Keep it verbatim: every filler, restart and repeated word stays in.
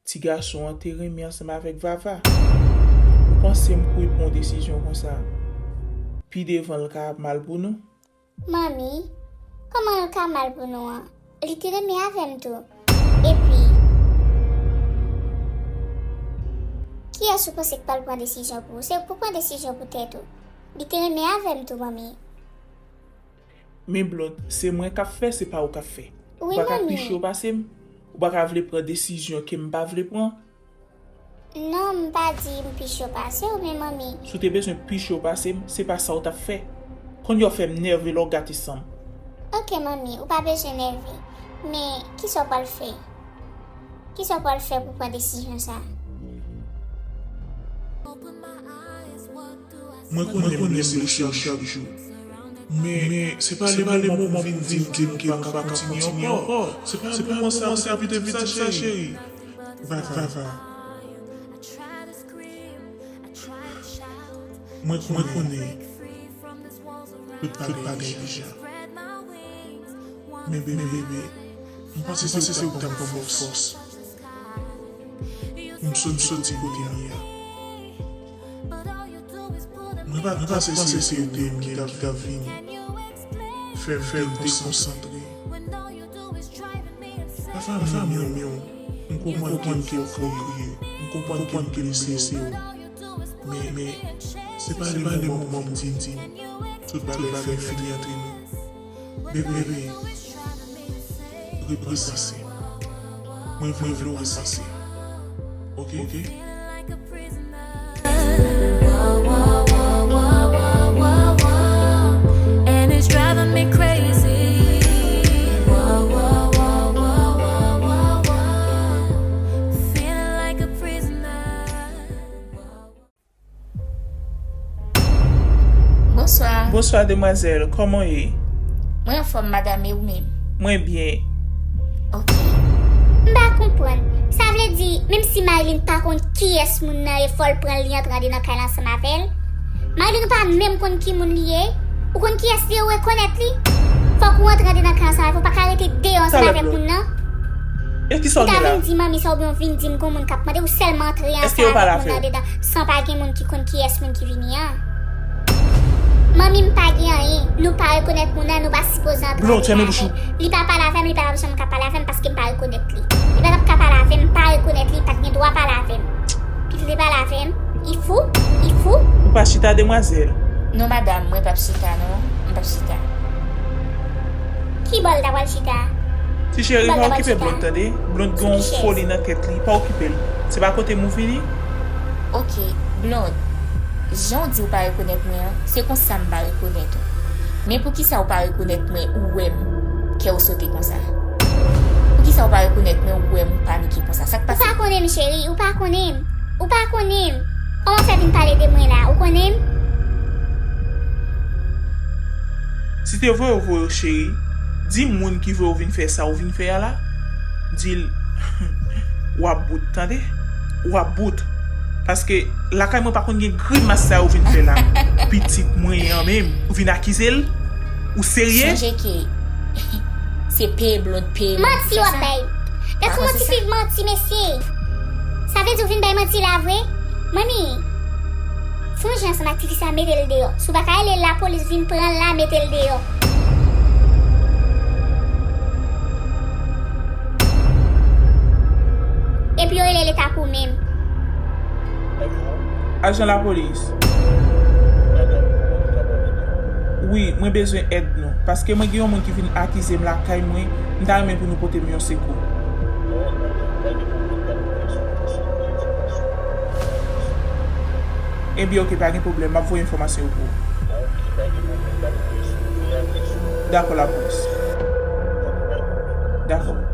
Ti gason an te renmen ansanm avèk Vava. Ou panse m kouri pran yon desizyon konsa? Pi devan l ka ap mal pou nou. Manmi, kòman l ka mal pou nou an? Li te renmen avè m tou. Epi, kiyès ou panse k pral pran desizyon pou ou? Se ou k pou pran desizyon pou tèt ou. Li te renmen avè m tou, manmi. Men Blonde, se mwen k ap fè, se pa ou k ap fè. Wi, manmi. Ou pa ka pi cho pase m? Ou pa ka vle pran desizyon ke m pa vle pran? Non, m pa di m pi cho pase w, men manmi. Si w te bezwen pi cho pase m, se pa sa w t ap fè. Kounye a w fè m nève lè w gate san m. Oke, manmi, ou pa bezwen nève. Men, kisa w pral fè? Kisa w pral fè pou pran desizyon sa a? Mwen konnen m blese w chak jou. Men, men, se pa le moman pou w vin di m ke nou pa ka kontinye ankò. Se pa le moman sa, sa vite, vite sa, cheri. Vava. Mwen konnen. Tout bagay deja. Men bebe, m panse se ou k t ap ban m fòs. M sot, soti kote m ye a. Mwen pa, mwen pa panse se, se ou menm ki t ap, ki t ap vin fè, fè m dekonsantre. Vava, m renmen w. M konprann ke w kriye. M konprann ke m blese w. Men, men, se pa le moman pou m di m tout bagay fè fini antre nou. Bebe, repanse. Mwen vle, vle w repanse. Oke? Oke? And it's driving me crazy. Feeling like a prisoner. Bonswa. Bonswa, demwazèl. Kòman w ye? Mwen anfòm, madanm, e ou menm? Mwen byen. Oke. M pa konprann. Sa vle di, menm si Marilyn pa konn kiyès moun nan ye, fò l pran l, li antre andedan kay la ansanm avè l? Marilyn, ou pa menm konn ki moun li ye? Ou konn kiyès li ye, ou rekonèt li? Fòk ou antre andedan kay la ansanm avè l, ou pa ka rete deyò ansanm avèk moun nan. E kisa w gen la? Ou ta vin di manmi sa oubyen w vin di m gon moun k ap mande, ou sèlman antre ansanm avèk moun nan andedan san pa gen moun ki konn kiyès moun ki vini an. Manmi, m pa gen anyen. Nou pa rekonèt moun nan, nou pa sipoze antre andedan avè l. Li pa pale avè m, li pa t ap janm ka pale avè m paske m pa rekonèt li. Li pa t ap ka pale avè m, m pa rekonèt li, li pa t gen dwa pale avè m. Pitit li pale avè m, li fou, li fou. Ou pa chita, demwazèl? Non, madanm, mwen p ap chita, non. M p ap chita. Ki bò l ta pral chita? Ti cheri, pa okipe Blond, tande. Blond gen yon foli nan tèt li, pa okipe l. Se pa kote m ou vini? Oke, Blond. Jan w di w pa rekonèt mwen an, se konsa m pa rekonèt ou. Men poukisa w pa rekonèt mwen, ou wè m, kè w sote konsa? Poukisa w pa rekonèt mwen, ou wè m, ou panike konsa? Sa k pase? Ou pa konnen m, cheri, ou pa konnen m. Ou pa konnen m. Kòman w fè vin pale de mwen la? Ou konnen m? Si te voye w voye w, cheri, di moun ki voye w vin fè sa ou vin fè a la, di l, w ap bout, tande? W ap bout. Paske lakay mwen pa konn gen grimas sa yo vin fè la. Pitit mwen an menm, ou vin akize l? Ou serye? Sonje ke se peye Blond peye m. Manti w ap bay. Gad kòman tifi manti, mesye. Sa vle di w vin bay manti la vre? Manmi, fè yon jan ansanm ak tifi sa, mete l deyò. Si w pa ka rele lapolis vin pran l la, mete l deyò. Epi yo rele leta pou menm. Ajan lapolis. Wi, mwen bezwen èd nou, paske mwen gen yon moun ki vin akize m lakay mwen, m ta renmen pou nou pote m yon sekou. Ebyen, oke, pa gen pwoblèm, m ap voye enfòmasyon yo pou ou. Dakò, lapolis. Dakò.